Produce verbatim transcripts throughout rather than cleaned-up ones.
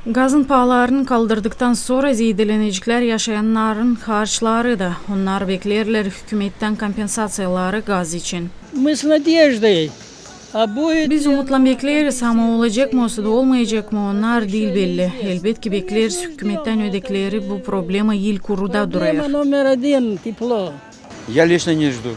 Gazın paalarını kaldırdıktan sora zeedeleneceklär yaşayannarın harçları da. Onnar beklerlär hükümettän kompensaţiyaları gaz için. Мы с надеждой. А будет... Biz umutlan bekleriz, ama olacek mı, osa da olmayacek mı, onnar diil belli. Elbetki bekleriz, hükümettän ödekleri bu problema ilk uruda durêr. Проблема номер один, тепло. Я лично не жду.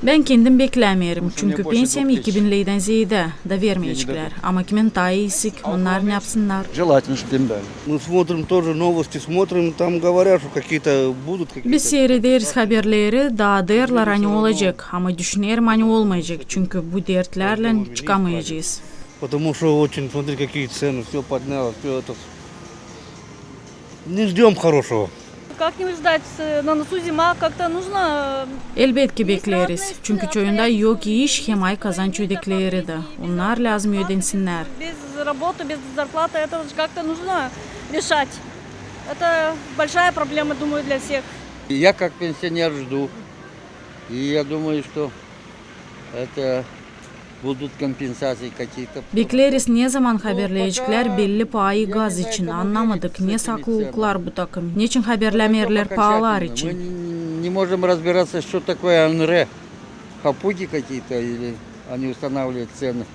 Bän kendim beklämeerim, çünkü pensiyam iki bin leydän zeedä da vermeyeceklär. Ama kimin taa iisik, onnar ne yapsınnar? Желательно, чтоб им дали. Мы смотрим тоже новости, смотрим, там говорят, что какие-то будут какие-то... Biz siirederiz haberleri, da deerlär, ani olacek, ama düşünerim, ani olmayacek, çünkü bu dertlärlän çıkamayacez. Потому что очень, смотри, какие цены, всё поднялось, всё это. Не ждём хорошего. Как не ждать, э, на носу зима, как-то нужно, э... Elbetki bekleriz, çünkü çoyunda yok iş hem ay kazanç ödekleri dä. Onnar lääzım ödensinnär. Без работы, без зарплаты, это же как-то нужно решать. Это большая проблема, думаю, для всех. Я как пенсионер жду. И я думаю, что это будут компенсации какие-то. Bekleriz, nezaman haberleyeceklär belli paayı gaz için. Annamadık, ne saklêêrlar bu takım. Neçin haberlämeerlär paalar için? Мы не можем разбираться, что такое ОНРЭ. Хапуги какие-то или они устанавливают цены.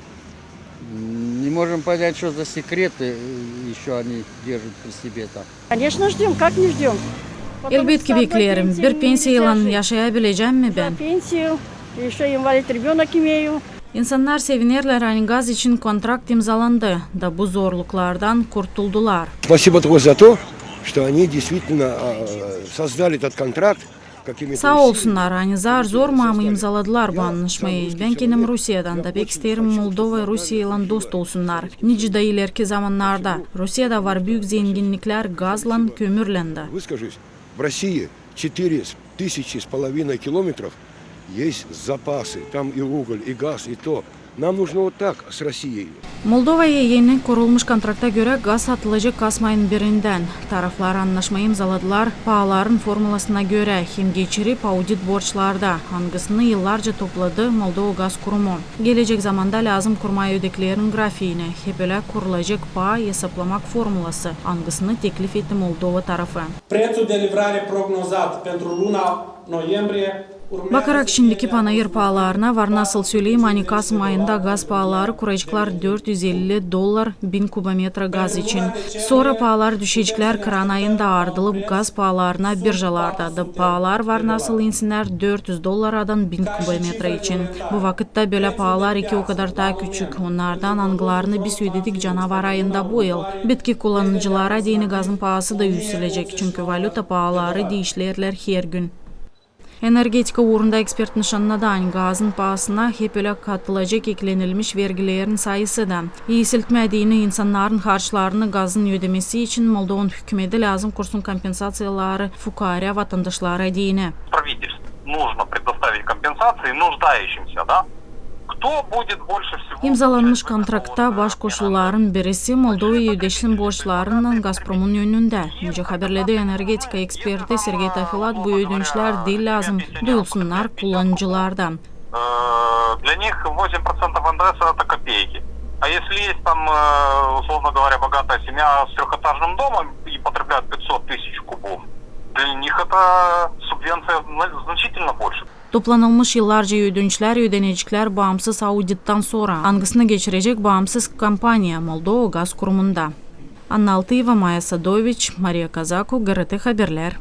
Не можем понять, что за секреты, э, ещё они держат при себе там. Конечно, ждём, как не ждём? Elbetki bekleerim. Bir pensiyaylan yaşayabilecäm mi bän? Пенсию, ещё инвалид ребёнок имею. İnsannar sevinerlär, ani gaz için kontrakt imzalandı, da bu zorluklardan kurtuldular. Спасибо только за то, что они действительно, а, создали этот контракт. Saa olsunnar, ani zar-zor, ama imzaladılar bu annaşmayı. Bän kendim Rusiyadan da pek isteerim, Moldova Rusiyaylan dost olsunnar. Nicä da ilerki zamannarda. Rusiyada var büük zenginniklär gazlan, kömürlän dä. Выскажусь. В России четыре тысячи с половиной километров есть запасы. Там и уголь, и газ, и то. Нам нужно вот так с Россией. Moldovaya eni kurulmuş kontrakta görä gaz satılacek kasım ayın birindän. Taraflar annaşmayı imzaladılar paaların formulasına görä hem geçirip audit borçlarda, angısını yıllarca topladı Moldova Gaz Kurumu. Gelecek zamanda lääzım kurmaa ödeklerin grafiini, hep ölä kurulacek paa esaplamak formulası, angısını teklif etti Moldova tarafı. Prețul de livrare prognozat pentru luna noiembrie urmează să fie... Bakarak şindiki panair paalarına, var nasıl söleyim, ani kasım ayında gaz paaları kuraceklar dört üz elli dolar bin kubometra gaz için. Sora paalar düşeceklär kıran ayında ardılı gaz paalarına biržalarda. Da paalar var nasıl insinnär dört üz dolaradan bin kubometra için. Bu vakıtta bölä paalar iki o kadar taa küçük, onnardan, angılarını biz ödedik canavar ayında bu yıl. Bitki kullanıcılara deyni gazın paası da üüselecek, çünkü valuta paaları diişerlär her gün. Energetika uurunda ekspert nışannadı, ani gazın paasına hep ölä katılacek eklenilmiş vergilerin sayısı da. İisiltmää deyni insannarın harçlarını gazın ödemesi için Moldovanın hükümeti lääzım kursun kompensaţiyaları fukaarä vatandaşlara deyni. Правительству нужно предоставить компенсации нуждающимся, да? Кто будет больше всего... İmzalanmış kontraktta baş koşulların birisi Moldovaya ödesin borçlarınnan Gazpromun önündä. Nicä haberledi energetika eksperti Sergey Tafilat, bu ödünçlär diil lääzım duyulsunnar kullanıcılardan. Э, для них восемь процентов НДС — это копейки. А если есть там, э, условно говоря, богатая семья с трёхэтажным домом и потребляет пятьсот тысяч кубов, для них эта субвенция зна-, значительно больше. Toplanılmış yıllarca ödünçlär ödeneceklär baansız audittan sora, angısını geçirecek baansız kompaniya Moldova Gaz Kurumunda. Anna Altıyeva, Maya Sadoviç, Mariya Kazaku, GRT Haberlär.